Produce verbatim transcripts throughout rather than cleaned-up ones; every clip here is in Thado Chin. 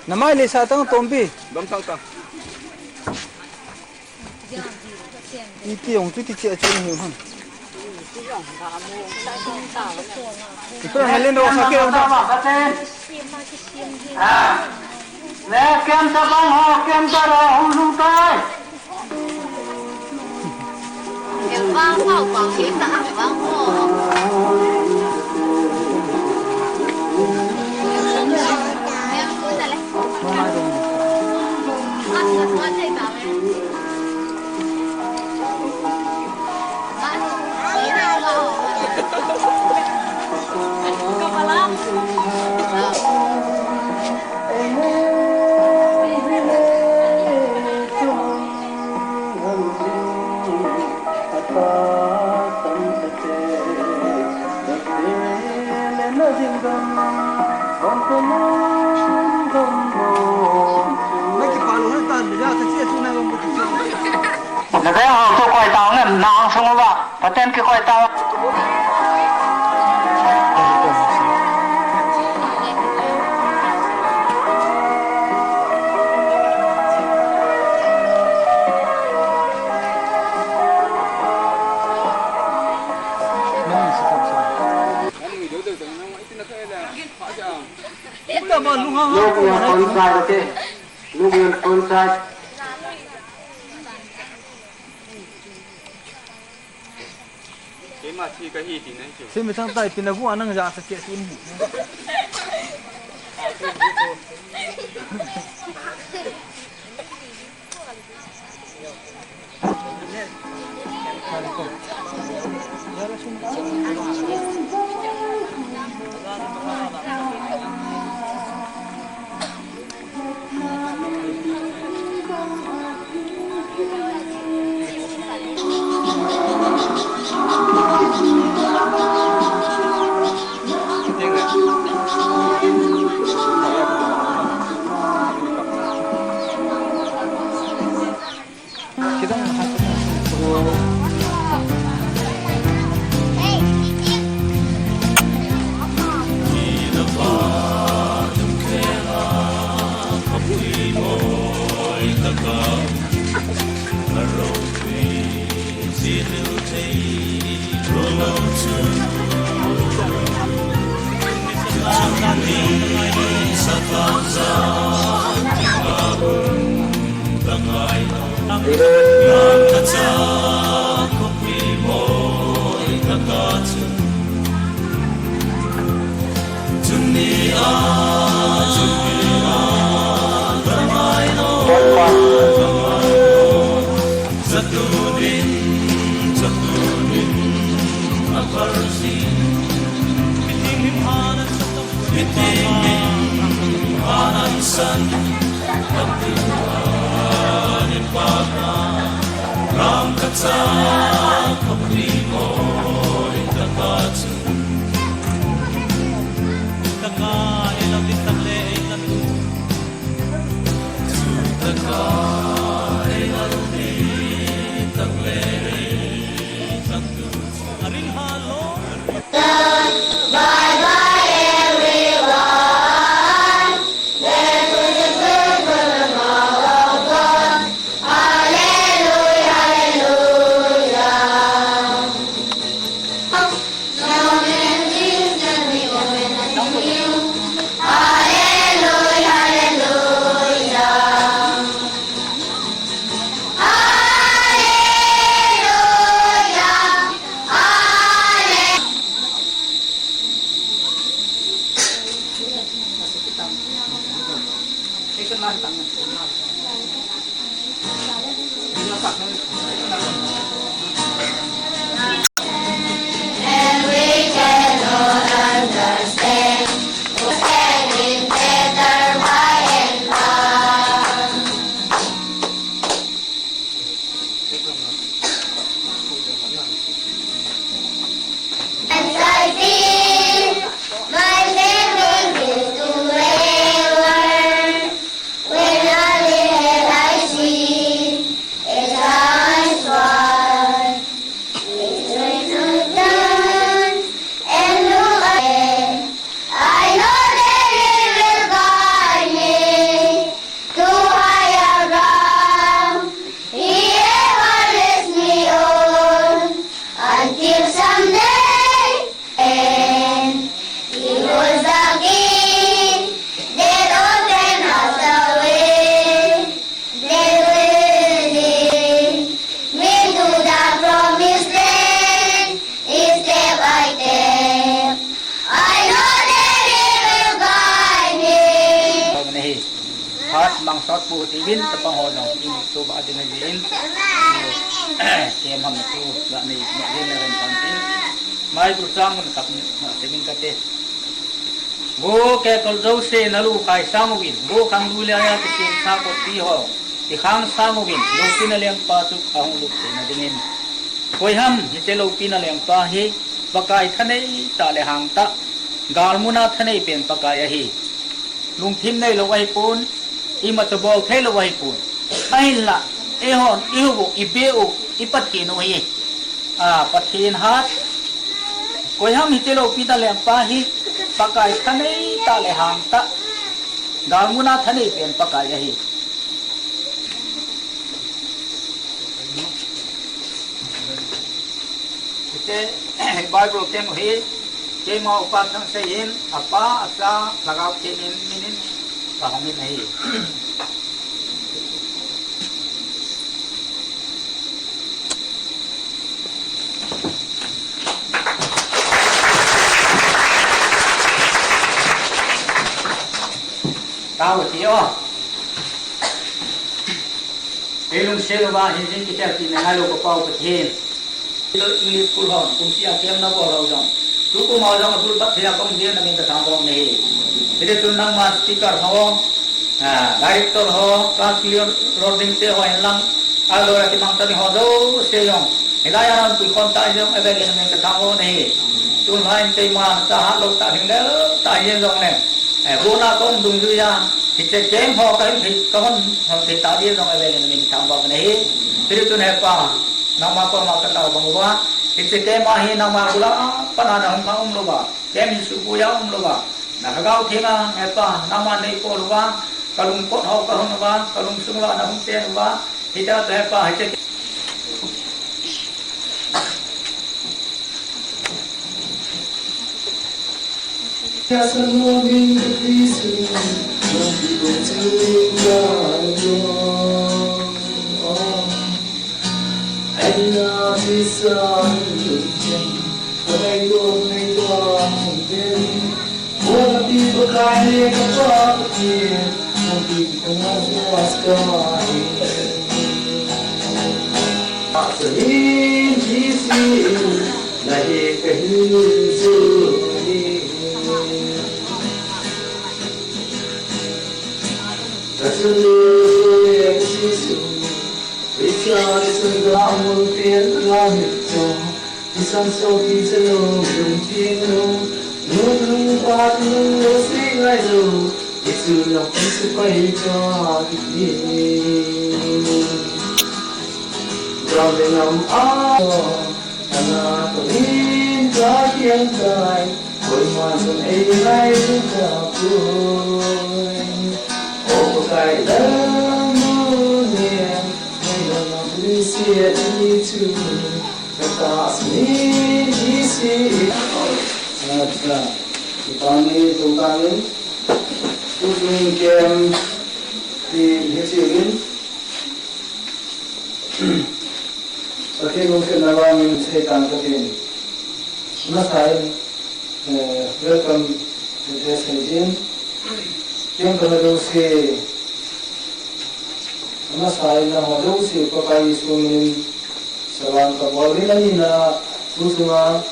Namai le sa tang tompi. Dom tang tang. Iti ong tu ti che che ni han. Ito na len ro sa ke ong ta. Ah. Le kem ta bang ho, kem ta ro, hung lung tai. Na veng ho chu koi tao nge, na ang sung uva. Pathen kikoi tao. Ita ba lunghang ha ko na. Lok yan ponsai, okay. Lok yan ponsai. Keima thi kahi ti nai chu. Simi thang tai pina gu anang ja sa che tin. As I feel my living is too wayward, when all the hell I see is a sword. It's when I turn and look ahead, I know that He will guide me to higher ground. He ever leads me on until someday. And He holds the key that opens us the way that will lead me to the promised land. Step by step, I know that He will guide me. Phat mang sot pu ti vin tapang ho jong in tu ba din vin. Kem ham tu la nei ma vin la ren pan tin. Mai tu sang mun kap na se min kate. Vo kekol jouse nalu khai sang uvin, vo khanglu le aya kichen sa ko ti ho, i khang sang uvin, loupina lengpa chu ahung lut theina dingin. Koiham hiche loupina lengpa hi, Pakai thanei tah le hang tah, galmuna thanei pen Pakai ahi. Lungthim neilou ahipon, imacha bol theilou ahipon. Ahinla, eihon, ihuh u, ibe u, i Pathen u hi. A, Pathen hat. Koiham hiche loupina lengpa hi, Pakai thanei tah le hang tah. Galmuna thanei pen Pakai ahi. Hiche Bible kem hi, keima upa thang seiyin, Apa, Acha, Lhagao Theng in min in, kahong in ahi. Tao ti o. Ei lungset uva hin jing kitel tina ngailou ka Pau Pathen. English school hon, kumseh a camp nabol ho jong. Tukum a jong abul bat thei a kahung jeng na min kathangvah nahi. Hiti chun nangma speaker ho, a, director ho, council lording te ho hinlang, aloi a kimang tani ho jouse jong. Hilai a nang puikhom tah jong avel in na min kathangvah nahi. Tulai in keima chahat lou tah, lhinglel tah jeng jongle, eh, guna kahung dungjui a, hiche camp ho kahin thei, kahung hon thei tah jeng jong avel in na min kathangvah nahi. Hiti chun he Pa, nangma koma katao bang uva, hiche camp a hi nangma bul a pat a nahung kha umlouva, camp hi suhboi a umlouva, na Lhagao Theng a, he Pa, nangma neipol uva, kalungput ho kahon uva, kalungsung uva nahung chen uva, hitia chu he Pa, hiche Yes, I'm moving the pieces, don't be going to leave the door. Oh. Acha, kipah e, tou tangin, tuchung kem ti hiche in, Pathen lungsetna vangin sei tang katin. Amasain, eh, welcome address sei din. Kem kana jouse, amasain nangho jouse Pakai Jesu minin salam kabol in, ahinla tuchunga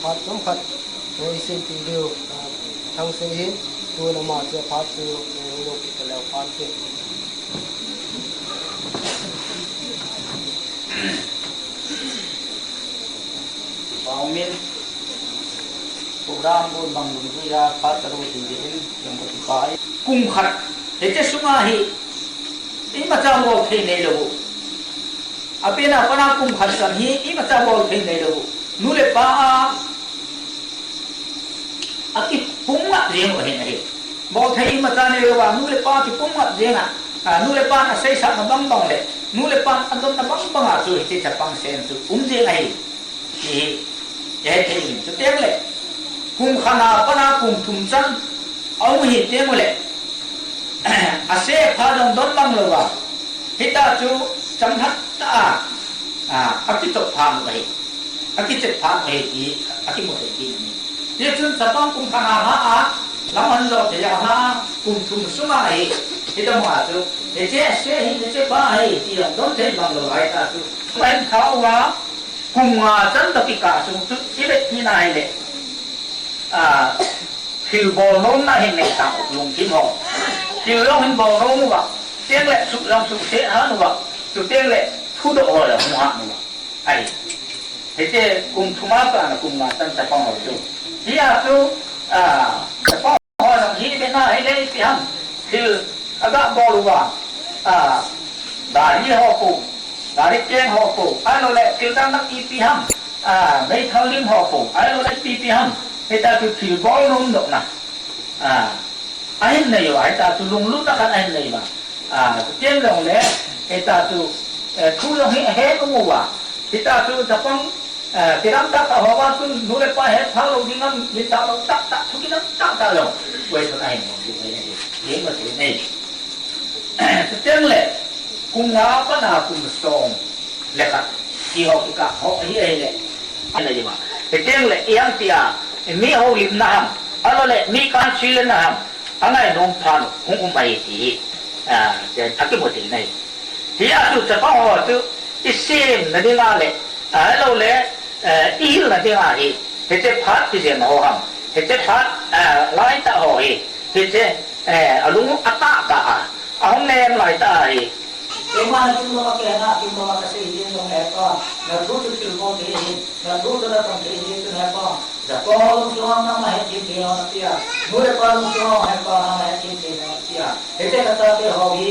Phat chomkhat, oi, sei ti diu, ah, thang sei hin, tun ama chu phat chu, eh, lo ki ka leo phat te. Pau min, program bu bang dum tu ya phat ka lo ti di in, yang ko ti pai. Kum khat, hiche sunga hi, imacha bol thei nei lou. Apen a pat a kum khat chan hi imacha bol thei nei lou. Nu le pa a, akipumngap jeng u ahin ahi. Bol thei imacha nei lou a, nu le pa kipumngap jeng a, a, nu le pa in aseisahna bangbang le, nu le pa in adonna bangbang a chu hiche chapang sen chu um jeng ahi. Ti hi, ihet thei in. Chuteng le, kum khat a pat a kum thum chan aum hi teng ule, ase pha jong don mang lou a, hita chu chang hat ta a, a, akichop pha u ahi, akichet pha u ahi ti akimu thei kit in ahi. Hichun chapang kum khat a lha a, lam ahin jo thei a lha a, kum thum sunga hi, hita mu a chu, hiche ase hi, hiche pha hi ti jong don thei mang lou a hita chu, pen kha uva, kum nga chan toh kikah sung chu ivet kit na hile, a, thilbol nomna hin nei tau lungthim ho. Thil jong hin bol nom uva, chuteng le suh jong suhset han uva, chuteng le thudoh ho jong hung han uva. Ahi. Hiche kum thum a pat a kum nga chan chapang ho chu. Hia chu, a, chapang ho jong hi bena hile ipi ham, thil aga bol uva, a, gari ho po, gari keng ho po, ahilou le thil dang dang ipi ham, a, meithal lim ho po, ahilou le ipi ipi ham, hita chu thil bol nomdohna, a, ahin nei uva, hita chu lunglutna khat ahin nei uva. A, chuteng jongle, hita chu, eh, thu jong hi ahet um uva. Hita chu chapang, eh, kidang tahtah ho vang chun nu le pa hetphah lou ding a, min tahlou tahtah, thu kidang tahtah jong. Question ahin bol ding ahi, ahi. Chuteng le, kum nga a pat a kum som le khat, ti ho kikah ho ahi, ahile. Ana jima. Hiteng le iang tia, mi houlimna ham, ahilou le mi council na ham, angai nom phat hung um ahi ti hi, a, akimu thei ahi. Hia chu chapang ho chu, isemna dinga le, ahilou le, eh, ihilna dinga hi, hiche phat kijen ho ham, hiche phat, eh, laitah ho hi, hiche, eh, alung atah tah a, ahung nem laitah ahi. Keima na kin mama kei na, kin mama kasei hi jong hepa, na thu chu thil bol thei hi, na thu chu na tong thei hi jong hepa. Jakob lungsunga nang ahet kit thei lou na tia. Nu le pa lungsunga hepa nang ahet kit thei lou na tia. Hiche na chate ho hi.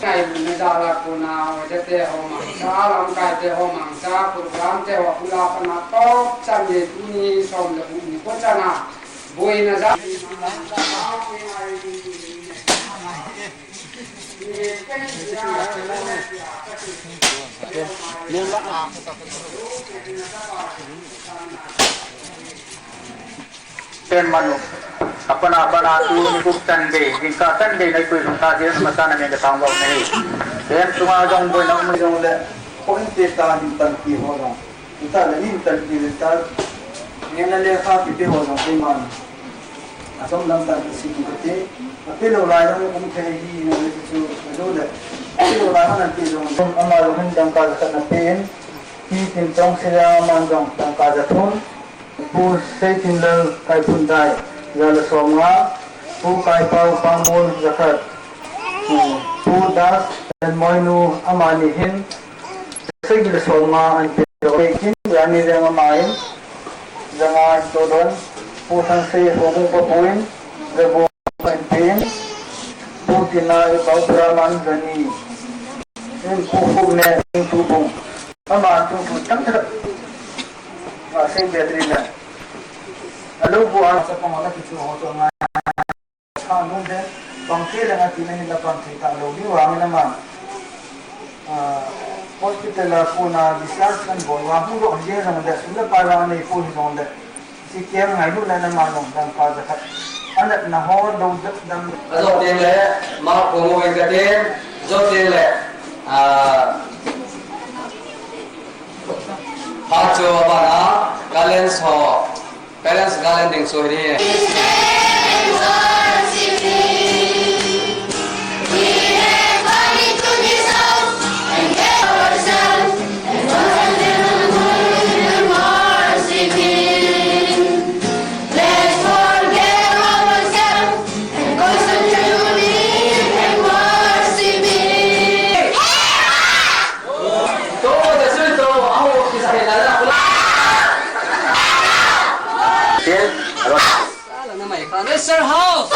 Ngai, medal a kona, oja te ho mangcha, lamkai te ho mangcha, program te ho pula pana top chan ye tuni som le bu ni ko chana. Boina ja. Ten manu. Apana apana tu ni gup tan de, jingkah tan de nai pui lung ta de, masa na men de pang bau nei. Ten sunga jong boina um jong le, ko in te ta din tan ki ho jong. Ita le in tan ki le ta. Ngen na le kha ki te ho jong te man. Asom lam tan ki si ki te. Ape lou lai jong um thei hi na le chu, a jo le. Ape lou lai han te jong. Ama jong hin dangka ja khat na pen. Ki tin chong se ya man jong dangka ja thum. Pu Seitinlal Kaiphundai, ja le som nga, Pu Kaipau Pangmol, ja khat, Pu Das Lenmoinu, amani hin, sagi le som nga an pe, kin, ja ni jeng ama in, ja nga in todon, Pu Thangsei Hobung Papu in, ja bu an pe in, Pu Tinai Baupraman, ja ni in, Pu Khukne in, Pu Bung, ama tung tu tang tha. A, sei battery le. Alo bu a sa pang la kichu ho to nga. Sa nun de, bang te le nga ti na hin la bang thei ta lou ni wa nge na ma. A, hospital a kona discharge kan bol wa hu ro je jong de, sum le pai wa nei pu hi jong de. Si kiang ngai lu na na ma jong dangka ja khat. Anat na ho do dam. Ajo tin le, ma ko mo ve ka tin, jo tin le. A, Phat chu abana, guardians ho, parents guardian ding chu hi. Let's forget ourselves and concentrate on Him and worship Him. Sir, how?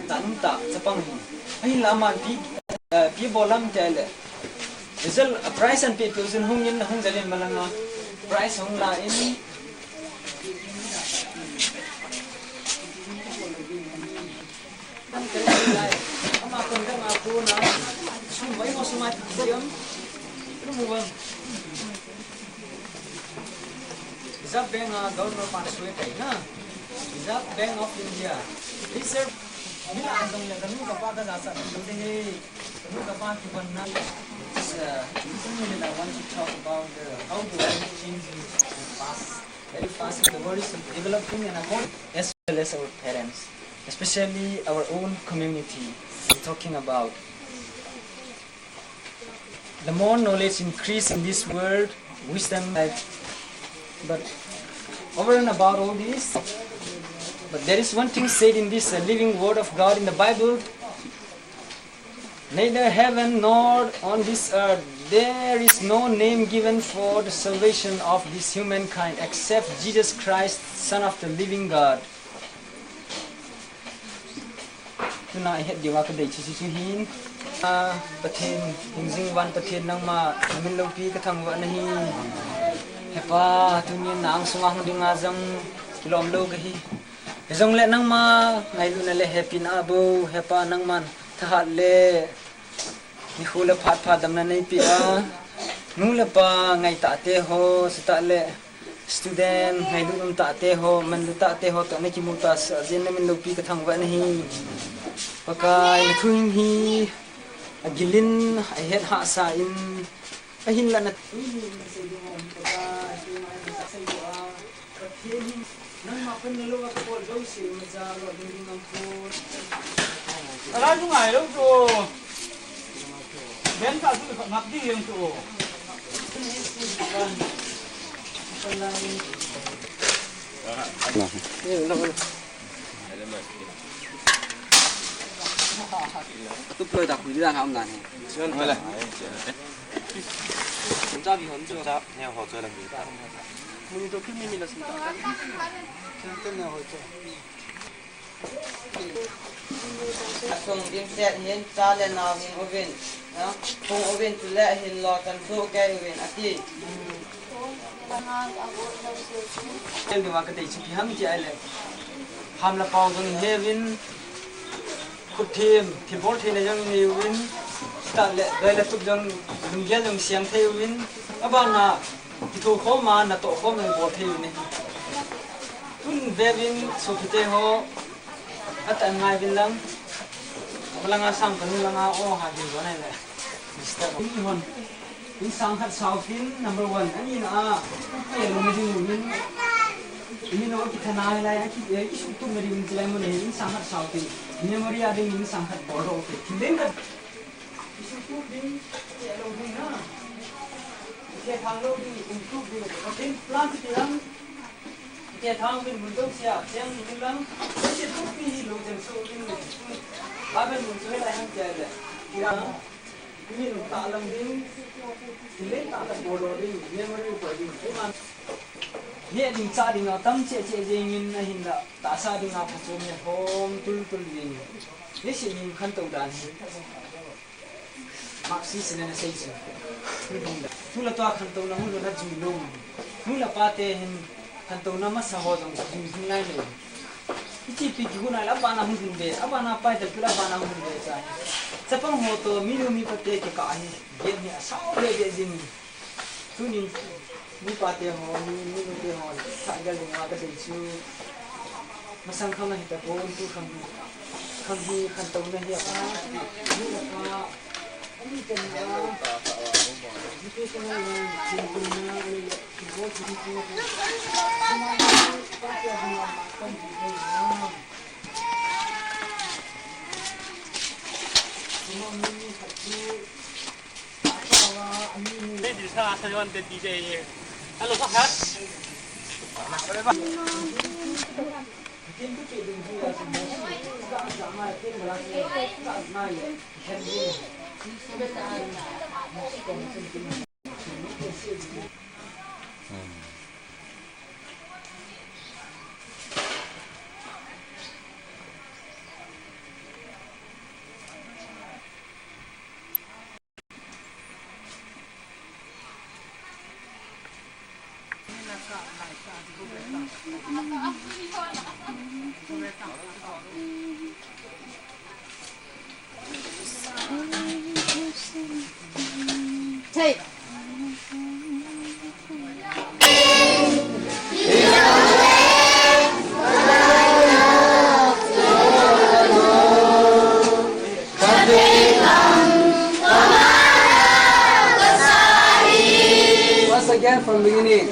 Tanta, chapang hi. Ahinla aman pi, eh, pi bolam te le. Result, eh, prize an pi pi jun hung in, hung jalin malanga. Prize hung la in. Ama kon dang a ko na. Sum mai mo sum a ti am. Lu mo bang. Reserve Bank a Governor pa sui kai na. Reserve Bank of India. Reserve, mina jong le kanu kapa ka jasa tu de he. Kanu kapa ki ban na. This, uh, this minute I want to talk about the, how the world is changing fast, very fast. The world is developing and according as well as our parents, especially our own community. I'm talking about the more knowledge increase in this world, wisdom, like, but over and about all this, but there is one thing said in this, uh, living word of God in the Bible, neither heaven nor on this earth, there is no name given for the salvation of this humankind except Jesus Christ, Son of the living God. Tuna i het diu a ka dei chu chu chu hin. A, Pathen, hingjing van Pathen nangma, na min loupi ka thangvah na hi. He Pa, tunin na angsunga hung dinga jong kilom lou ka hi. Hijongle nangma ngailutna le hepina bou, he Pa nangman thahat le nikho le phat pha damna neipeh a, nu le pa ngaitah te ho, chutah le student ngailut um tah te ho, manlu tah te ho toh na kimu tah jeh in na min loupi ka thangvah na hi. Pakai, na thuhing hi agilin, ahet hahsa in, ahinlah na Pathen in nangma panna louva kabol jouse imacha lolhing ding aum poi. Ala chu ngai lou chu. Ben ka chu ngap ding jong chu. Tuploi ta khui ding dan ha um dan hi. Chun wala. Chun cha bi hon chu. Cha ne ho chu lam bi ta. Monitor phim mi mi la sin ta. Chun ne ho chu. Sung dimset hin cha le nao hing uvin, na, hung uvin chule hinlo chan soh kei uvin ati. Ken ding va katei chu ipi ham ti ahile, ham le pao jong iheuvin, khut them, thilbol theina jong inei uvin, chutah le doi le tup jong, lunggel jong isem thei uvin, abana kithokhom a natoh khom jong ibol thei uvin ahi. Tun veuvin sopite ho, atah ngai uvin lang, amalanga sang kanung langa o ha ding jo nai le. Mister Ni hon. Insang khat sao tin, number one. Ani na a, kei lo me ding min. Min o kithana lai, a ki, eh, isu tu me ding min chilai mo ne, insang khat sao tin. Memory a ding insang khat bol ro ke. Thil leng khat. Isu tu ding, kei lo ding na. Kei thang lo ding, um tu ding. Kei plan ti lang. Kei thang bin mun dong sia, siang ni lang. Kei tu pi lo jeng so ding. Ba ben mun so lai hang kei le. Kira. Min tah lang ding, thil leng tah lang bol ding, memory upa ding, iman. He ding cha ding a tam cheh cheh jeng in ahinla, tahsa ding a phachom he hom tul tul jeng in. Hiche min khantou dan hi. Mark Sissohn in asei chu. Tula tua khantouna hun hun a jui lou. Nu le pa te hin khantouna masa ho jong jui jing ngai lou. Hiche pi kihon a le abana hung hin ve, abana pai ta kila abana hung hin ve cha. Chapang ho toh minu mipa te kikah hi, gen hi asao ve ve jing. Tunin mipa te ho, mi, minu te ho, thagel ding a kadei chu. Masang khang ahi tapon, tu khang hi, khang hi khantouna hi apa. Nu le pa, Once again from beginning.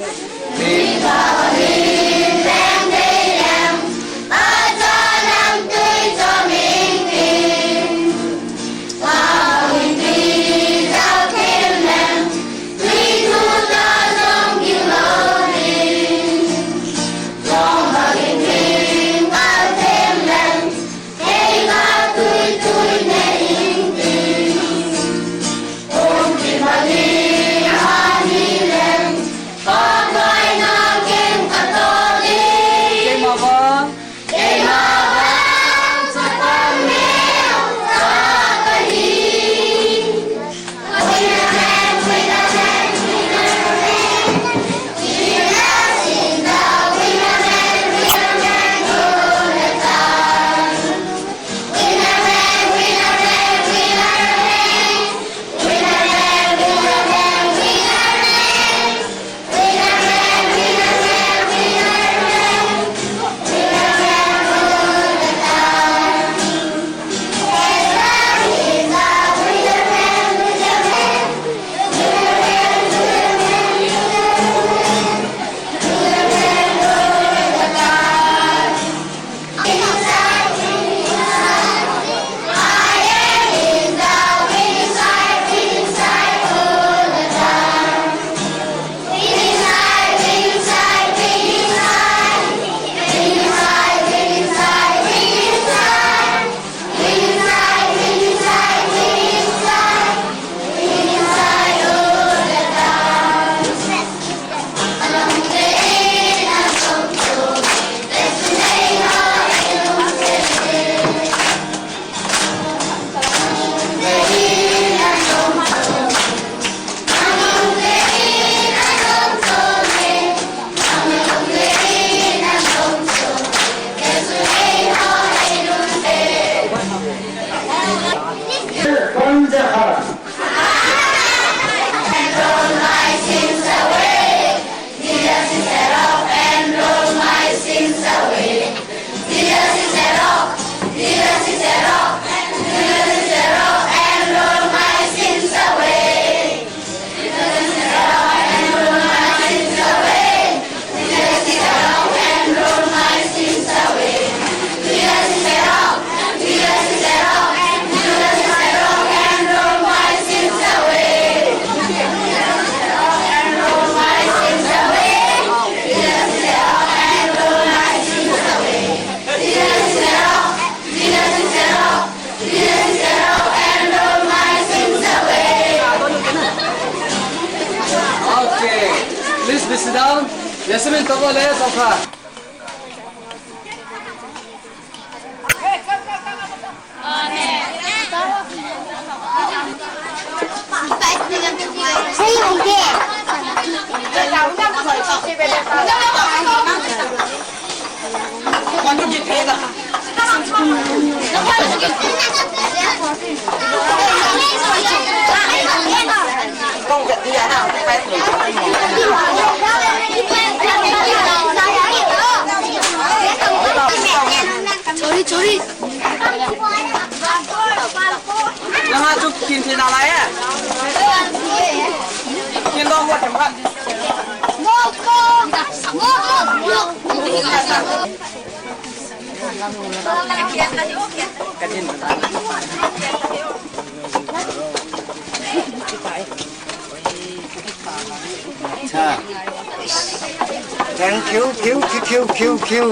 Sit down. Yasemin, tabo le, tokha. Chori, chori. Langa chu kin thei nalai e. Kin dong mo them khat. Ka din. Cha. Thank you, kiu, kiu, kiu, kiu, kiu.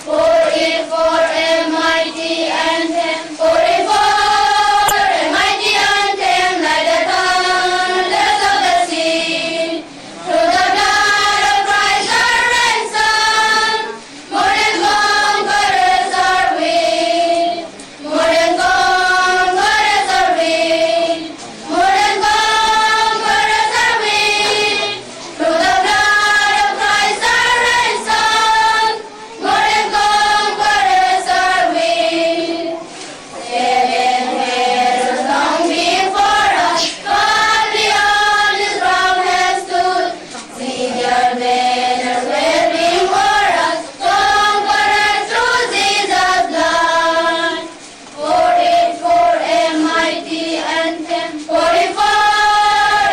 Forty-four a mighty anthem, forty-four a mighty anthem, like the thunders of the sea. Through the blood of Christ our ransom, more than conquerors are we. More than conquerors are we. More than conquerors are we. Through the blood of Christ our ransom, more than conquerors are we. Seven heavens long before us, far beyond this ground has stood. See their banners waving o'er us, conquerors through Jesus' blood. Forty-four a mighty anthem, forty-four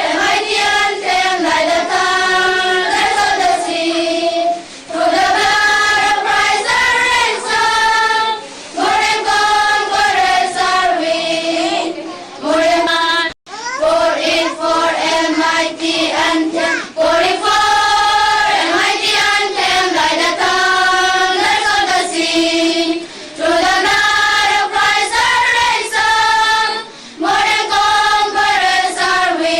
a mighty anthem, like the thunders of the sea. Through the blood of Christ our ransom, more than conquerors are we. More than forty-four a mighty anthem, forty-four a mighty anthem, like the thunders of the sea. Through the blood of Christ our ransom, more than conquerors are we.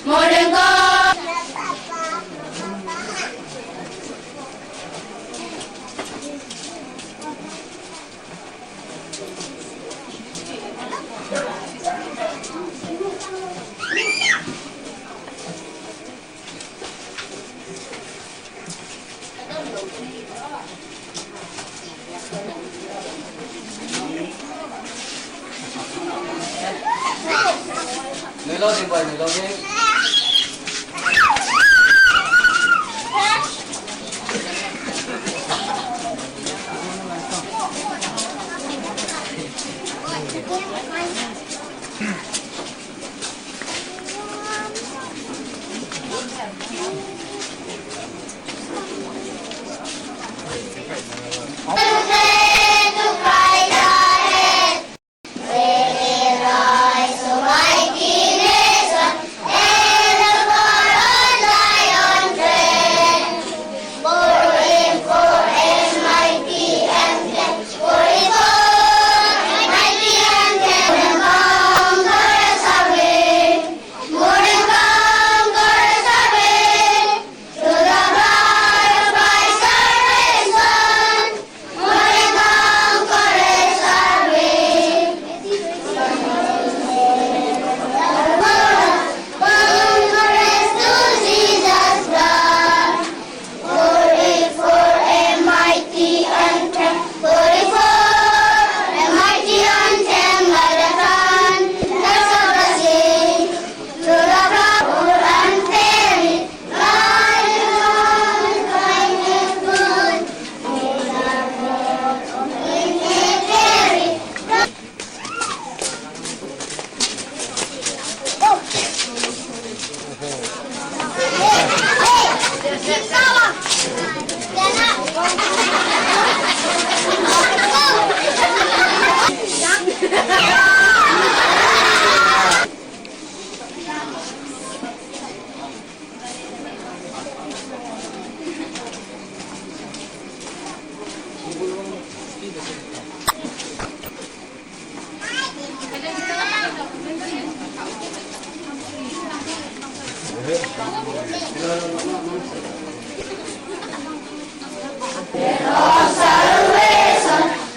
More than con- Salvation,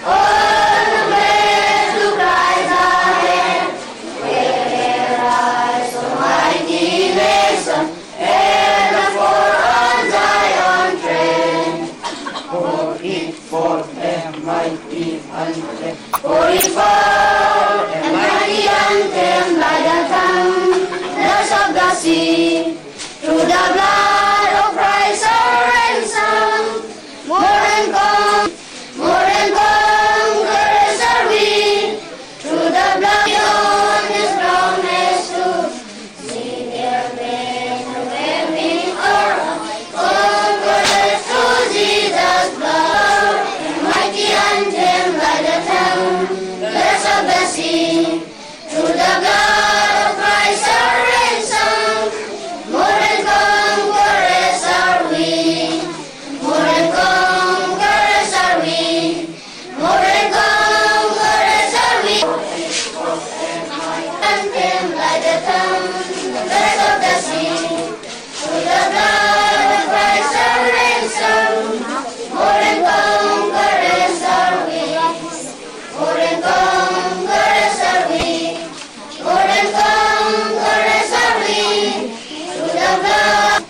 all the praise to Christ the head. Arise, O mighty nation, and the four on Zion tread. Pour it forth a mighty anthem. Pour it forth a mighty anthem by the thunders of the sea. Through the blood of Christ our ransom, more than con-, more than conquerors are we. Through the blood of his promise to see their faith waving o'er. Conquerors through Jesus' blood, mighty anthem by the thunders of the sea. Through the blood of Christ our ransom, more than conquerors are we. More than conquerors are we. More than conquerors are we. Anthem like the thunders of the sea. Through the blood of Christ our ransom, more than conquerors are we. More than conquerors are we. More than conquerors are we. Through the blood.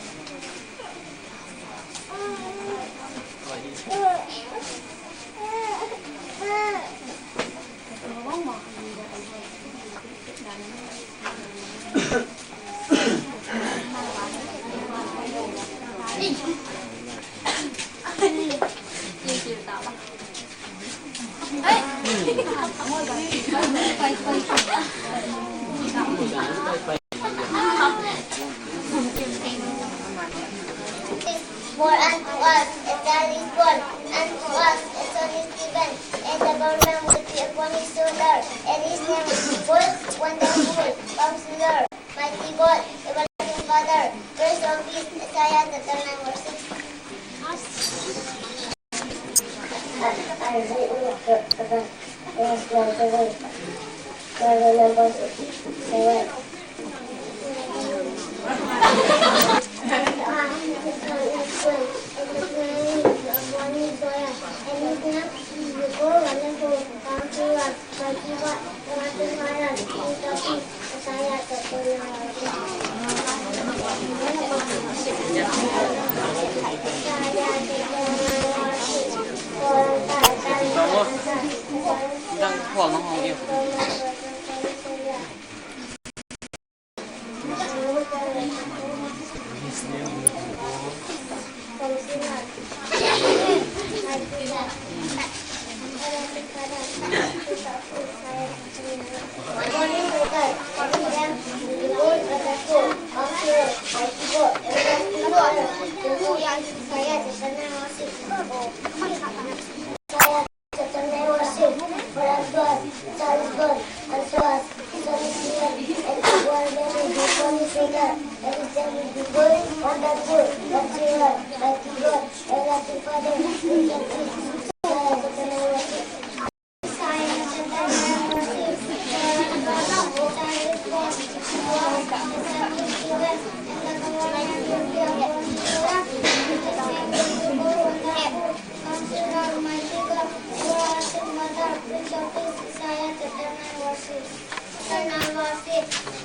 For unto us a child is born, unto us a son is given, and the government will be upon his shoulder, and his name will be called Wonderful Counselor, Mighty God, Everlasting Father, Prince of Peace. Isaiah chapter nine verse six. Chapter nine verse six.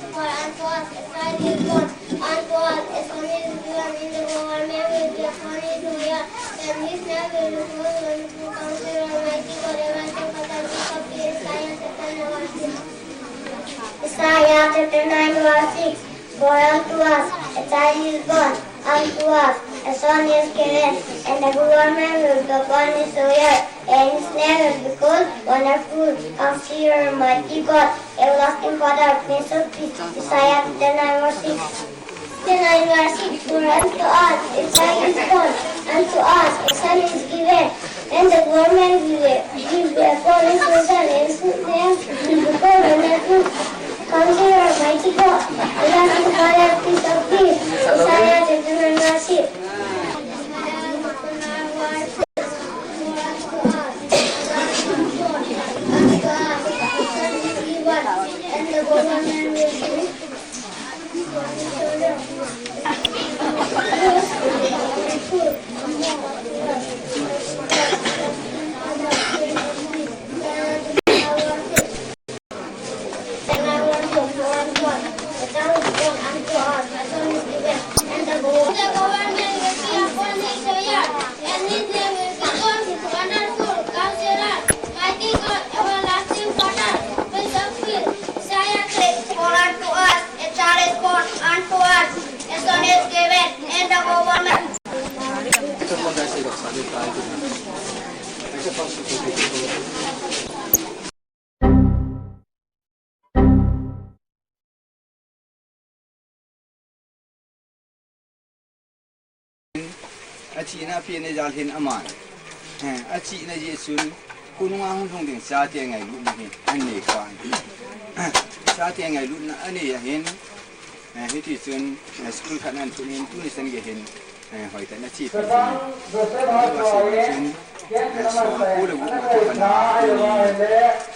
For unto us a child is born, unto us a son is given, and the government will be upon his shoulder, and his name will be called Wonderful Counselor, Mighty God, Everlasting Father, Prince of Peace. Isaiah chapter nine verse six. Isaiah chapter nine verse six. For unto us a child is born, unto us a son is given, and the government will be upon his shoulder, and his name will be called Wonderful Counselor, Mighty God, Everlasting Father, Prince of Peace. Isaiah chapter nine verse six. Chapter nine verse six. For unto us a child is born, unto us a son is given, and the government will be upon his shoulder, and his name will be called Wonderful Counselor, Mighty God, Everlasting Father, Prince of Peace. Isaiah chapter nine verse six. And the government will be Achihna pehna jal hin aman, eh, achihna jeh chun, khonunga hung lhung ding chate ngailutna hi anei kha ahi. Chate ngailutna anei ahin, eh, hiti chun, eh, school khat ana phut in tuni chan gei hin, eh, hoitah in ache peh jeng in. Ahi, aseipeh chun, eh, sum ko le gup ma toh kana, tuni,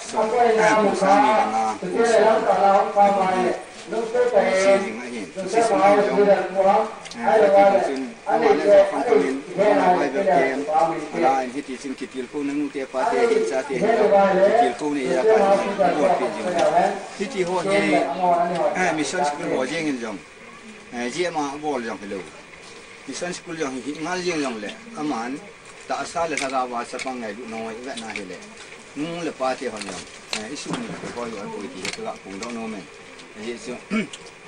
sum, eh, kum sang ni le nga, kum sang, eh, Kum sang ni le nga ahin, kum sang ni le nga jong, eh, hiti chun, ama le jong khangthah in, ama Bible camp, ala in hiti chun kitilkhouna nute pate, chate hilou, kitilkhouna ija khat, bol peh jing. Hiti ho hi, eh, mission school ho jeng in jong, eh, jeh ma bol jong hilou. Mission school jong hi, hi ngal jeng jongle, aman, tahsa le lhagao a chapang ngailutna ho i vetna hile, nu le pate hon jong, eh, i sumil peh ho jong apoi ti hi ka ga phongdoh nom in. Ajeh chu,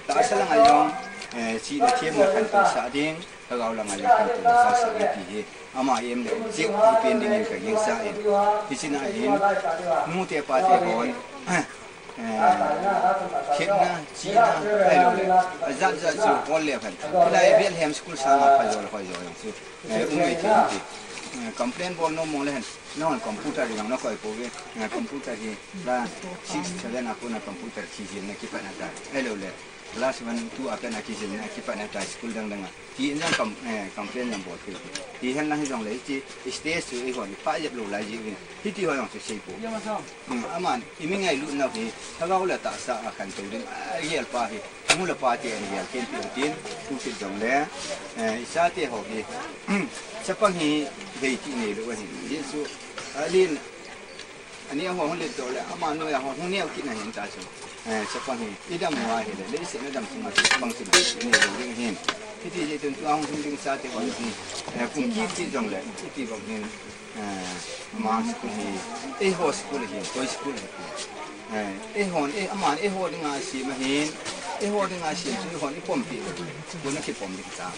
tahsa langa jong, eh, chihna themna khantousah ding, lhagao langa jong khantousah sah ding ti hi, ama aim le object hi pen dingin ka gingsa in. Hiche na hin, nu te pa te hon, eh, khetna, chihna, ahilou le, ajat jat chu hol le khan. Hilai Bethlehem School sanga phajol, phajol jong chu, eh, um mai thei ti. Eh, complain bol nom mong le hen, nahon computer jong nakoi pouve, eh, computer hi, class six, seven a kona computer kijilna kipatna tai. Ahilou le, class one, two a kona kijilna kipatna tai, school dang dang a. Ti in jong kam-, eh, complain jong bol thei. Ti hen lang hijongle, hiche stage chu eihon i phah jep lou lai jiuvin. Hiti ho jong chu sei pou. Hmm, aman, i mi ngailutna hi, lhagao le tahsa a khantou ding, a gel pa hi, nu le pa te in gel khen peh u tin, tu kit jongle, eh, i chate ho hi, chapang hi, vei ti neilou ahi. Jesu, a lin, Ani a ho hung let doh le, ama noiya ho hung neo kit na hin ta chu. Eh, chapang hi, i dam uva hile, leiset na dam sunga chu chapang chu i nei lou ding ahin. Hiti jeh chun tua hung lhung ding chate ho hi, eh, kum kit kit jongle, iti bang hin, eh, ama school hi, eiho school hi, koi school hi. Eh, eihon, eh, aman eiho dinga asem ahin, eiho dinga asem chu eihon i pom pi lou. Kona kipom ding chang.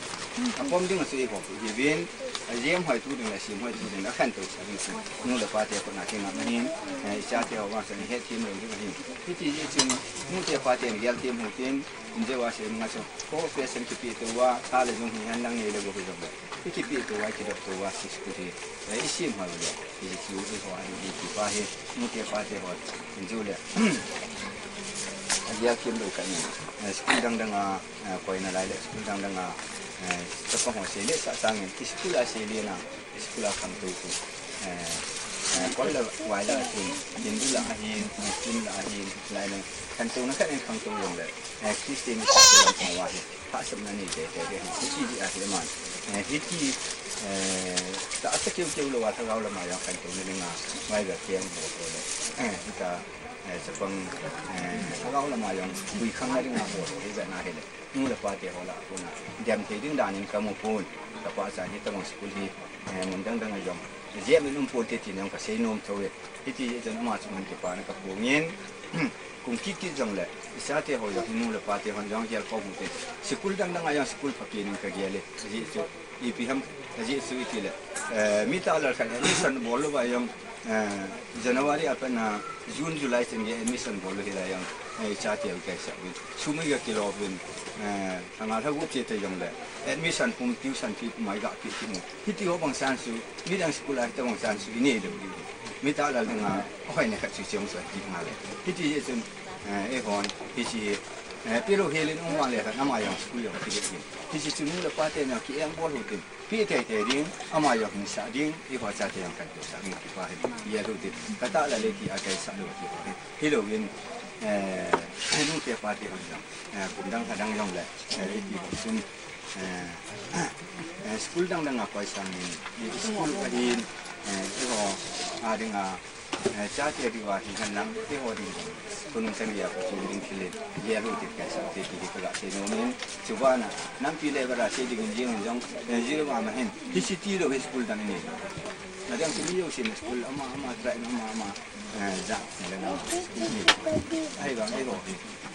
Apom ding chu eiho pi hiuvin, a jem hoi tu ding le, sem hoi tu ding le, akhantou sah ding chu. Nu le pa te kona kingam ahin, eh, i chate ho vang sang het them lou ding ahin. Hiti jeh chun, nu te pa ten gel them u tin, in jeh uva sei nunga chu, cooperation kipe tou uva, tha le jung hihen lang nei le gou hijongle. I kipe tou uva, i kidoh tou uva, school hi, eh, i sem hoi u le, i chu eiho a, i kipa hi, nu te pa te ho, in jeh u le. A gel them lou khat in, eh, school dang dang a, eh, koina lai le, school dang dang a, eh, chapang ho sei le sah sangin, school a sei le na, school a khangtou tu, eh, eh, kol le vai la ahin, Hindu la ahin, Muslim la ahin, lai le, khantouna khat in khangtou jongle, eh, Christian school lam ho a hi, hahsatna nei tei tei ding ahi, hiti jeh a hi aman, eh, hiti, eh, tahsa keu keu lou a lhagao lama jong khantouna dinga, Bible camp bol bol le, eh, hita, eh, chapang, eh, lhagao lama jong, puikhangna dinga bol bol hi vetna hile. Nu le pa te ho lah a kona, dem thei ding dan in ka mu pon, ka pachat hi tabang school hi, eh, mun dang dang a jong, jep in um ponte tin jong ka sei nom thou e. Hiti jeh chun ama chunga kipana ka phong in, kum kit kit jongle, i chate ho jong, nu le pa te hon jong gel khom u te. School dang dang a jong school phapen in ka gel e. Ajeh chu, ipi ham, ajeh chu iti le, eh, mi talal khat admission bol lou va jong, eh, January a pat na June, July chan gei admission bol lou hilai jong, eh, chate u kaisah uvin. Sum i ga kilo uvin, eh, Lhanga lhagup che te jongle, admission pum, tuition fee pum a i ga pe kit u. Hiti ho bang chance chu, midang school a hita bang chance chu i nei lou diu. Mi talal dinga, ahoina khat chu cheng chu ati ngai le. Hiti jeh chun, eh, eihon, hiche, eh, pe lou hel in um vang le khat, ama jong school jong kipe kit. Hiche chu nu le pa te na ki eng bol u tin. Pe tei tei ding, ama jong hinsah ding, eiho chate jong khantou sah ding kipa hi. Gel u tin. Ka talal e ti a kaisah lou ti ho hi. Hilouvin, eh, nu te pa te hon jong, eh, kum dang lha dang jongle, eh, iti bang chun, eh, eh, school dang dang a koi sangin, eh, school ahin, eh, eiho a dinga, eh, chate diuva hihen lang, eiho ding jong, khonung chan geiya kho ding thil in, gel u tin kaisah u te ti hi ka ga sei nom in, chubana, nampi le bara sei ding in jing in jong, eh, jing vang ma hin, hiche ti lou hi school dang in. Nadang chu mi jousen school, ama, ama, tribe, ama, ama, eh, jat, le na, school ni. Ahivang, eiho hi.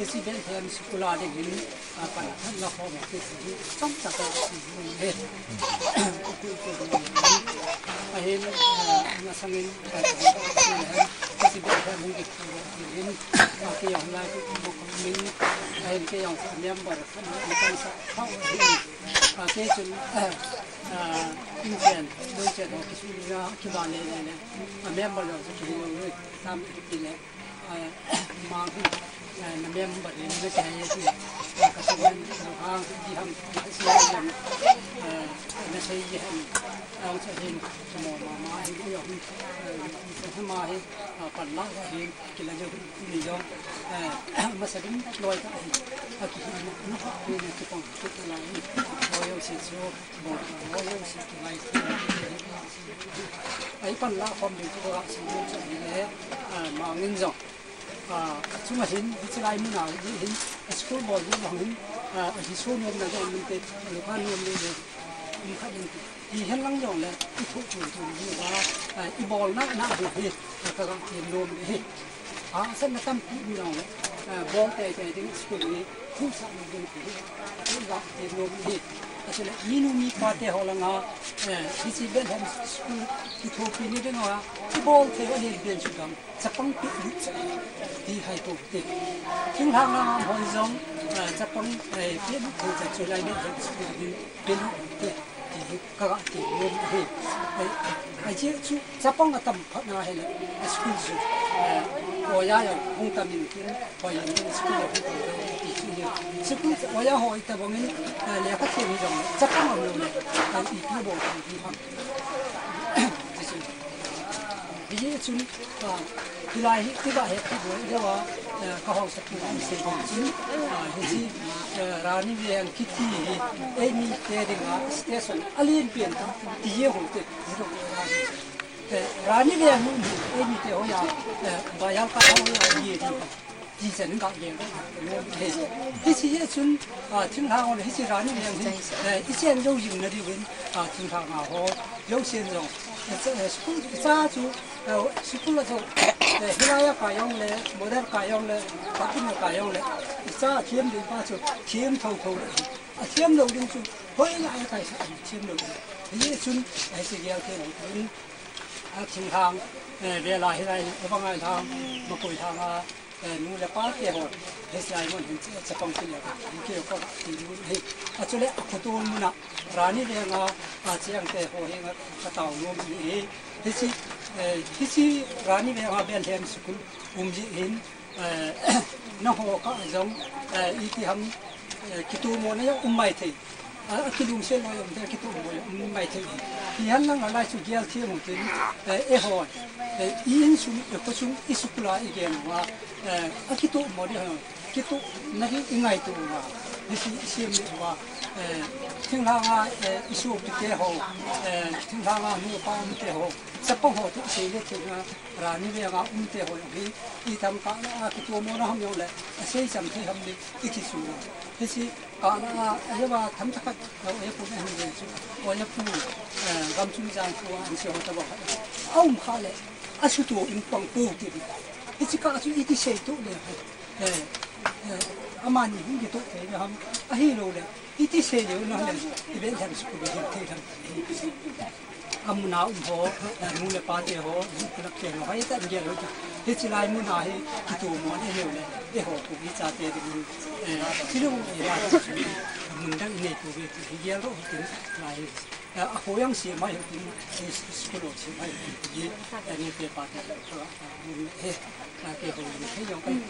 Hiche Bethlehem School a dingin, ah, pan than la khom a kiti hi chomcha ka si hi. Ahin, ah, masangin, ah, hiche Bethlehem hung kiti dingin, ah, kei jong lai kiti bou min, ahin kei jong sa member khat, ah, kan sa khau hi. Ah, kei chun, ah, ah, inchen, doichen ho kisu na kiba le le le. Ah, member jong sa kihi lo le, tam kiti le. Ah, mang hi, ah, na member in na kei hi, ah, ka sa men, ka hang, di ham, ka si ham, ah, na sei di ham, ang sa hin, sa mo ma ma hin, yo hin, ah, sa ma hin, ah, pan la sa hin, kila jo ni jo, ah, ma sa ding loi ka hin, ah, ki hin, na ha, ni na ki pang, ki la hin, ah, yo si so, bo, yo si ki lai, Ahi pan la khom ding chu ka si ding chu ahi le, ah, mangin jong. Ah, chunga hin, hiche lai mun a, hi hin, school bol ding jong hin, ah, ahi so nom na jong min te, lukha nom le le, um kha ding te. Hi hen lang jong le, i thu chun chun hi ba, ah, i bol na, na hi hi, ah, ka ka ti nom hi. Ah, sa na tampi mi jong le, ah, bol te te ding school ni, thu sa ni ding hi, ah, ka ti nom hi. Asile, minu mipa te ho langa, eh, hiche Bethlehem School kithopi ni dinga, kibol thei ho ahin pen chu dang, chapang pe lut cha, ti hai to te. Thinglhang langa hon jong, eh, chapang, eh, pe lut thei cha chu lai Bethlehem School hin pe lut te, ti hi ka ga ti lom hi. Eh, ahi chu chapang atam phat na hile, school chu, eh, oja jong hung tam in tin, Hoi, school a hung tong tong ti chu hi. School oja ho ita bangin, ah, lekha them hi jong, chapang umlou le, kan ipi bol thei ding ham. Ti chu. Hijeh chun, ah, hilai hi, tiva he ti bol deuva, ah, ka haosapu in asei bang chun, ah, hiche, ah, Rani Veng kiti hi, eimi te dinga station alen pen tah, ti jong ho te, ti jong ho te. Eh, Rani Veng hi, eimi te hoiya, eh, Baiyal ka hoiya, ye di. Ti chen ga ye. He, hiche hi chun, ah, thinglhang ho le, hiche Rani Veng hi, eh, i chen jou jing na diuvin, ah, thinglhang a ho, jousen jong. Eh, cha, eh, school, cha chu, eh, school a chu, eh, hilai a ka jong le, model ka jong le, pakin a ka jong le, cha thiam ding pa chu, thiam tho tho le. A thiam lou ding chu, hoilai a kai sa, thiam lou ding. Hiche chun, eh, hiche gel te lou ding. A thinglhang, eh, vela hilai, Vangai lhang, Makoi lhang a, Eh, nu le pa te ho, hiche lai mun hin che, chapang pi le ka, hin ke ko, ti nu hi. A chu le, a khutu mun a, Rani Venga, a chiang te ho hi nga, ka tao nu hi. Hiche, eh, hiche Rani Venga Bethlehem School, um ji hin, eh, na ho ka jong, eh, iti ham, eh, kitu mo na ya um mai thei. A, a kilungset loi um te, kitup loi um mai thei. Hihen lang a lai chu gel thei mu tin, eh, eiho, eh, i insung, i khosung, i school a i gel uva, eh, a kitup mo ding ho, kitup na ding i ngaito uva, hiche i sem le uva, eh, thinglhang a, eh, i sopi te ho, eh, thinglhang a nu pa um te ho, chapang ho te i sei le thei na, Rani Venga um te ho hi, i tam ka na a kitup mo na ham jong le, a sei cham thei ham le, i ti su na. Hiche Kana a, a hiva tham thakhat, a, a pu na hin ven chu. O ya pu, eh, gam chung jang pu an si ho ta ba. A um kha le, a su tu in pang pu ti. Hiche ka chu iti sei tu le. Eh, eh, amani hin ki tu te le ham. A hi lo le, iti sei le na le, i ben tham su ku be hin te tham. Amun a um ho, eh, nu le pa te ho, nu le pa te ho, hai ta gel ho. Hiche lai mun a hi, kitu mo le heu le, eiho Kuki chate ding, eh, thilung, eh, la, mun dang i nei pu ve, hi gel ro, tin, lai, eh, a ho yang si mai, tin, eh, school ho si mai, tin, eh, ni te pa te, eh, mun, eh, eh, ke ho, ni ke yong kai, eh,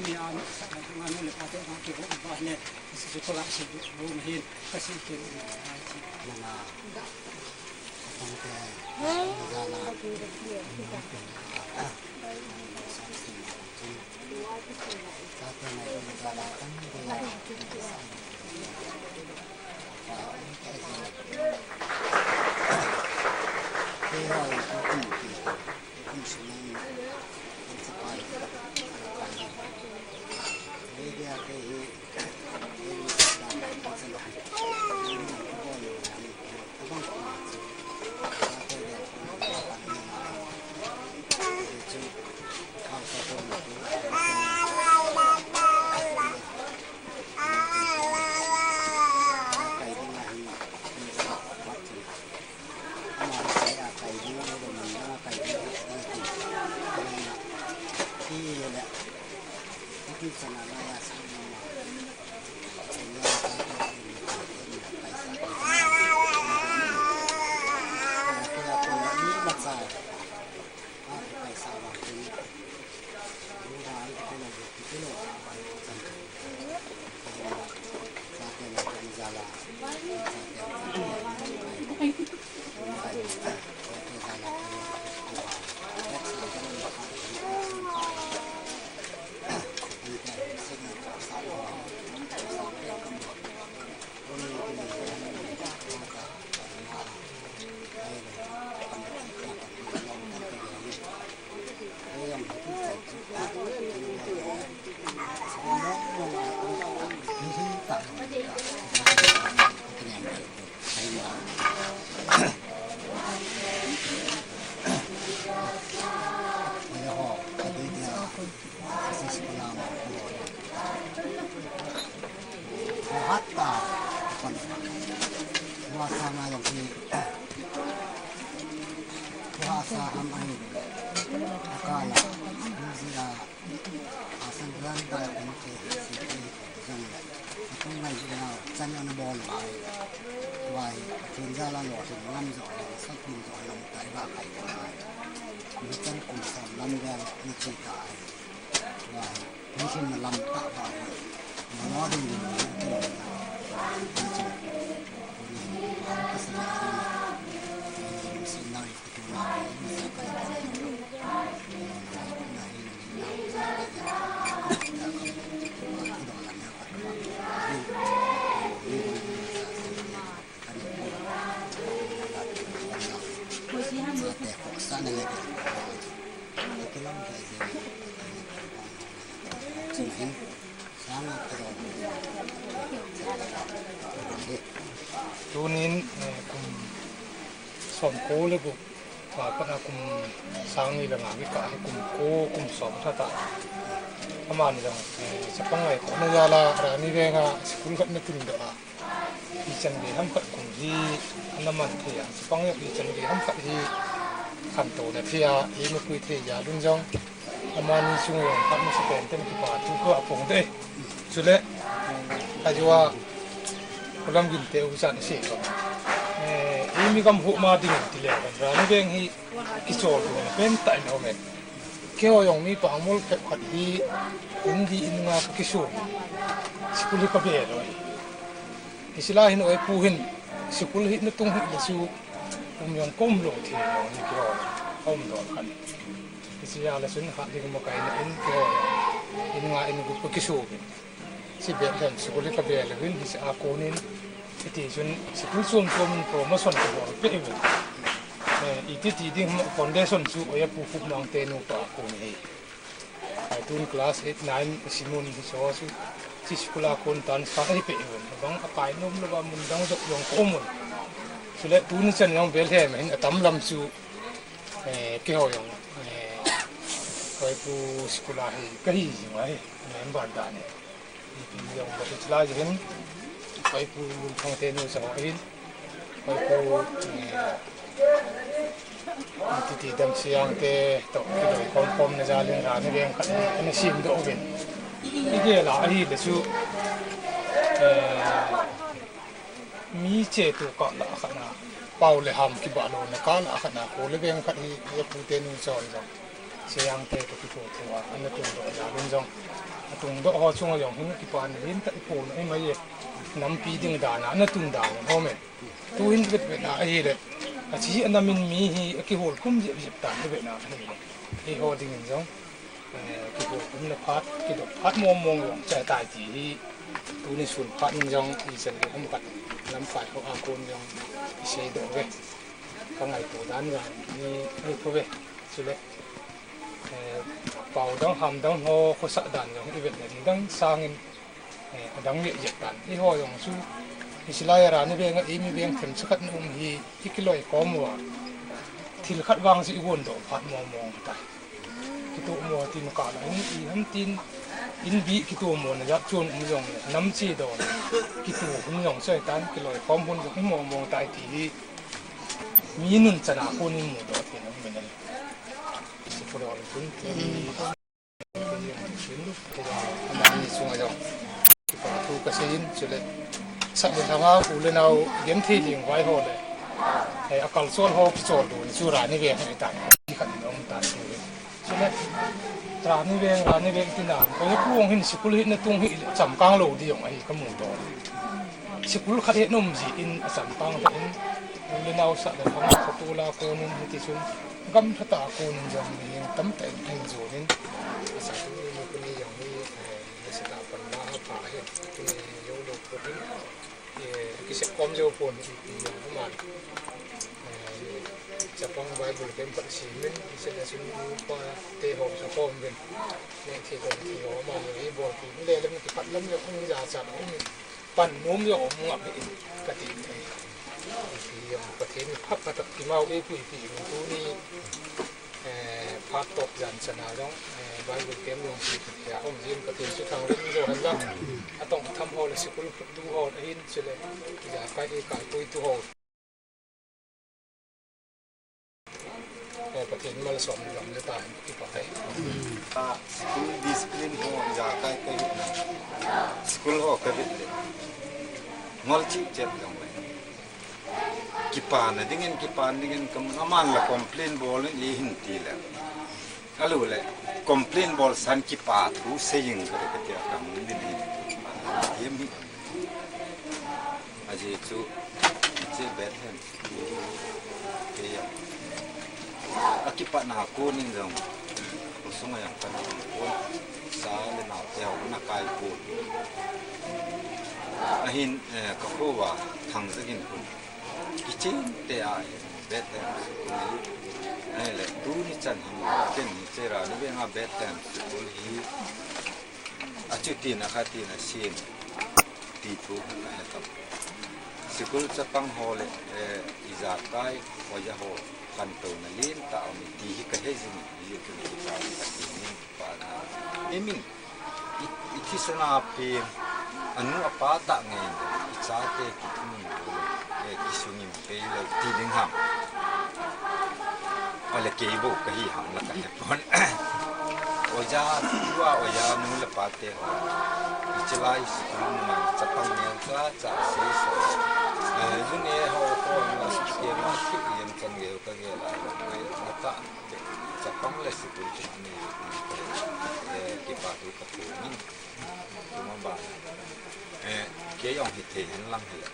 ni a, eh, nu le pa te, ke ho, ba le, school ho si, ho hin, ka si ke, eh, na, na. Asan gran ta ya kung ke, si ke, jang le. Atung ngai na, chan ana bol bai. Wai, tun ja la lo, tun ngam jo, sa kum jo, lam tai ba kai ko. Ni chan kum som lam vel, ni chi ta. Wai, ni chin na lam ta ba. Mo ding ding, ni chin. Ni chin. Ni chin. Ni chin. Tunin, eh, kum som ko le gup, ah, pat a kum sang ni le nga kikah hi kum ko, kum som tha ta. Amani jong, eh, chapang ngaikhohna jal a, Rani Venga school khat na tundoh a. Ichan gei ham khat kum hi ana man thei a, chapang jong ichan gei ham khat hi khantou na thei a, eimapui thei jal un jong, Amani chunga jong phat masa pen ten kipa thu kaga phong e. Chule, ajeh a, Khulam Ginte u chan sei ko. Eh, eimi gam huhna ding tile, Rani Veng hi kichol dona pen tah in aume. Keiho jong mi pangmol phabep khat hi, in li in nga kakisu. School hi kabe lou. Hiche lai hin oi pu hin, school hi natung hih le chu, um jong kaum lou thei jong hi keiho, kaum don khat. Hiche a le chun khat ding ma kaina in keiho, in nga in gup kakisu uvin. Hiche Bethlehem school hi kabe lou hin, hiche a konin, hiti chun school chom chom in promotion kabol peh uvin. Eh, iti ti ding ham foundation chu oi a Pu Khupmang te nupa a kon ahi. Tun class eight, nine, simun hi so su. Hiche school a kon transfer ahi peh uvin. Abang akai nom louva mun dang jong kaum un. Chule tuni chan jong Bethlehem hin atam lam chu, eh, keiho jong, eh, Koipu school a hi kahi jing ahi. Member dan ahi. Ipi jong ba hiche lai hin, Koipu Lungthang te nu sa ho hin, Koipu, eh, Titi Damsiang te toh kiloi khom khom na jal in Rani Veng khat ana sem doh uvin. Igel a ahile chu, eh, mi chetu kah lah a khat na, pao le ham kibah louna kah lah a khat na, kho le veng khat hi, apu te nu choi jong. Seiang te toh kitho thu a, ana tungdoh jal in jong. Atungdoh ho chunga jong hin kipana lentah iphon ahi mai e. Nampi ding dan a, ana tun dan in aume. Tuhin vet vet na ahile. Achi anam in mi hi akihol khum jep jep tan vet na ahile. Eiho ding in jong. Eh, kihol khum na phat, kidoh phat mong mong jong chai tai ti hi. Tuni sun phat in jong ichan le ham khat. Lamkai ho a kon jong isei doh ve. Kangaito dan jong ni, ni thou ve. Chule. Eh, pao dang ham dang ho khosah dan jong ivet le ding dang sangin, eh, adang jep jep tan. Eiho jong chu, hiche lai a Rani Veng a eimi veng themcha khat na um hi, ikiloi khom uva. Thil khat vang chu igon doh phat mong mong tai. Kitomo tin kah lah in, iham tin, in bih kitomo na jat chun um jong le, nam che doh le, kito hun jong choi tan, kiloi khom hun jong mong mong tai ti hi, mi nun chan a kon in mudoh thei nom in ahi. Sikul a kon ti. Amani chunga jong kipa thu kasei in, chule sah le lhanga u le nao genthei ding vai ho le, eh, akalchol ho kichol dona chu Rani Veng ahi tai. Khat in um tan tu hi. Chule Rani Veng, Rani Veng tina, koi pu ong hin sikul hi natung hih le chamkang lou ding jong ahi kamu doh. Sikul khat hi na um jin achamkang tah in, u le nao sah le lhanga khat u la konin hiti chun, gamlha tah a konin jong mihem tamtah in ahin jon in, asatu ni kuni jong hi, eh, nasatah a panla apha ahin, tuni joulou pon hin, eh, kisep khom jou pon ipi jong aman, eh, chapang Bible camp khat semin, hiche le chun nupa te ho chu khom uvin, neh thei don thei ho aman jong ibol pon le le kipah lam jong um jachat um. Pan nom jong um ngap hi kati. Ipi jong Pathen in phat phat a kimau eipui pi jong tuni, eh, phat toh jan chan a jong, eh, Bible camp jong pi pi a um jin Pathen chu thangvah in jo hen lang. Atong tham ho le sikul phuttu ho ahin chule ijakai eikalpui tu ho. Eh, Pathen malsom lam le ta hen kipa e. A, school discipline ho ijakai kahi. School ho kavet le. Ngol chih chet jong le. Kipana dingin, kipana dingin kamun aman la complain bol in eihin ti le. Alu le complain bol san kipa thu sei jing kati a kamun din hin. Hiam hi. Ajeh chu, hiche Bethlehem. Kei a. Akipatna konin jong. Khosung a jong kana um pon. Cha le nao te ho kana kai pon. Ahin, eh, kakho uva Thangjagin khun. Kichen te a hi Bethlehem school hi. Ahile, tuni chan hin, ken hiche Rani Veng a Bethlehem school hi. Achutin akhatin asen. Ti thu kahe tapoi. Sikul chapang ho le, eh, ijakai, oja ho, khantouna lentah aum e ti hi kahe jing e, hijeh chun kipa, Pathen min kipa na. Emin, i, ithisan a pen, anu apa tah ngen, ichate kithum in, eh, kisungim pei lou ti ding ham. Ole kei bou kahi ham la kahe pon. Oja, tua oja nu le pa te ho. Hiche lai school mun a chapang neo cha cha sei sa. Eh, jun e ho ko na su ke ma ki yem chan ge ka ge la lo mai na ta. Chapang le school chu ni. Eh, kipa thu ka thu ni. Tuma ba. Eh, kei jong hithei hen lang hile.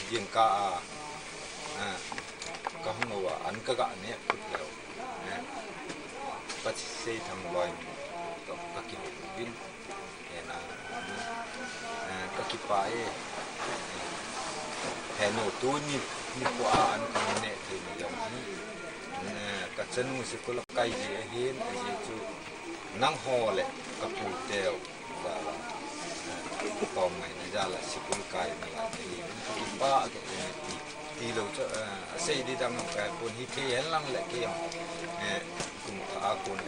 Jingkah a, eh, ka hung uva, an ka ga neh phut leu. Eh, Pathen Thangvah in toh ka kihou uvin. Eh, na, eh, ka kipah e. Henu tuni, nikhua an ka neh thei na jong hi. Eh, ka chanu sikul a kai ji ahin, ajeh chu nangho le ka pu teu. Jal a, eh, tawm ngaina jal a sikul kaina la te hi, kipa a ke, eh, ti, ti lo chu, eh, a sei di dang kai pon hithei hen lang le kei, eh, kum khat a kon,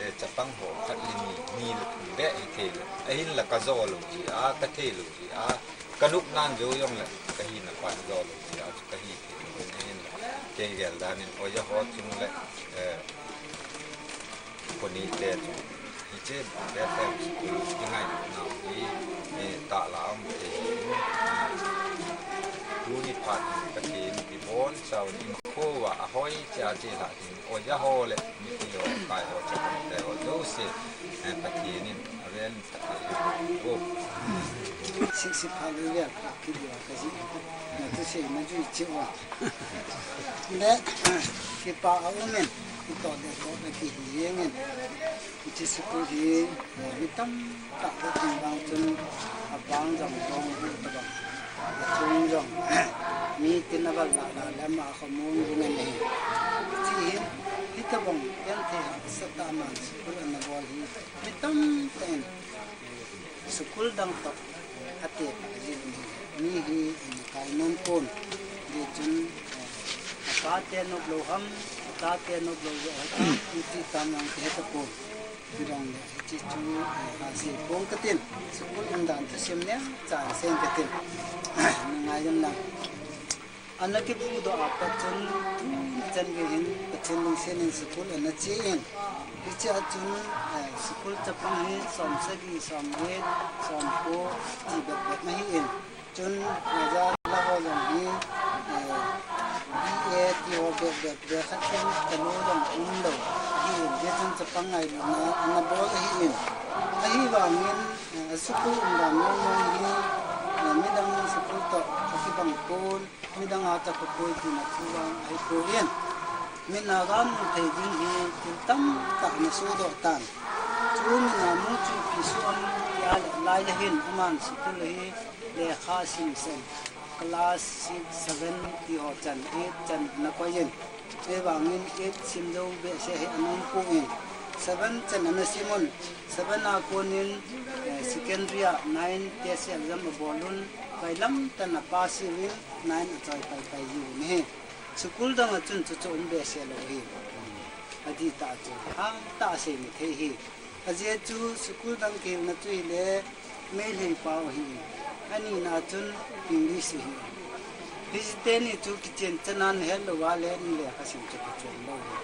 eh, chapang ho khat le ni, ni le thum beh hithei le. Ahin la ka jo lo ji a, ka thei lo ji a, ka nop nan jo jong le, ka hina pa jo lo ji a, chu ka hithei lo ahin la. Kei gel dan in, oja ho chung le, eh, Koni te chu, hiche Bethel School kingaina hi, eh, tahlang te, tuni phat Pathen kibon chauvin in kho uva ahoi cha che lha ding, oja ho le mipi ho, kai ho, chapang te ho jouse, eh, Pathen in avel Sik sik pha lui vel pha ki dia ka ji. Na tu sei na jui chi wa. Le, kipa a um in, i to le to le ki hi jeng in. Hiche sikul hi, mi tamtah le tin bang chun, a bang jong dong hi tabang. A chung jong, mi tin a val la la le ma kho mong ding a nei. Chi hin, hi tabang, yan thei ha, sa ta man sikul ana bol hi. Mi tamtah in, School dang toh, ate, ajil mi, mi hi, eh, kai nom pon. Hijeh chun, eh, apa te nop lou ham, ata te nop lou jo ham, iti tam jong kihe tapon. Hijong le, hiche chu, eh, ajil pon katin, school umdan thusim neocha sei katin. Na ngai jom lang. Ana kipuidoh a pat chun, tuni chan gei hin Pathen lungset in school ana che in. Hiche a chun, eh, school chapang hi som sagi, som get, som ko, ti bep bep ahi in. Chun, eh, oja la ho jong hi, eh, B A ti ho bep bep, bep khat ken kalo jong um lou ahi in. Hijeh chun chapang ngailutna ana bol ahi in. Ahivangin, eh, school umdan mong mong hi, eh, midang school toh akibang pon. Midang a cha khopoi tina thu vang ahipoi. Min a ga mu thei ding hi thil tamtah ana sodoh tan. Chu min a mu chu ipi soh ham tia le lai le hin aman school hi lekha sim sen. Class six, seven ti ho chan, eight chan na koi in. Ahivangin eight sim jou behseh hi ana um poi. Seven chan ana sim un. Seven a konin, eh, secondary a nine test exam abol un. Bailam tah in a pass uvin. Nine a choi pai pai jiu ahi. School dang a chun chuchu um behseh lou ahi. Adih tah chu, hangtah a sei ni thei ahi. Ajeh chu school dang kihilna chu hile Meitei pao ahi. Anina chun English ahi. Hiche teni chu kichen chan a nahet lou uva le nilekha sim chu kichen lou ahi.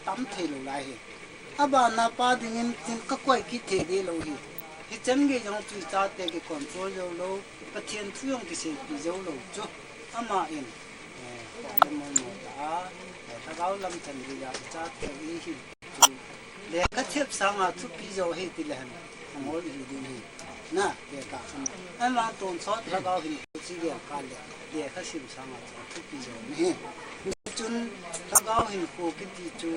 Tam thei lou lai hi. Abana pa dingin tin ka koi kit thei ding lou hi. Hichan gei jong chu ichate kicontrol jou lou, Pathen thu jong kiseipeh jou lou chu. Ama in, eh, koi le mo mo ta a, eh, lhagao lam chan gei a ichate hi chu. Lekha thep sanga thupi jo hi ti le hen. Angol hi ding hi. Na, lekha khan. Ama tonsot lhagao hinkho chi gel kha le. Lekha sim sanga chu thupi jo ni hi. Chun lhagao hinkho kiti chu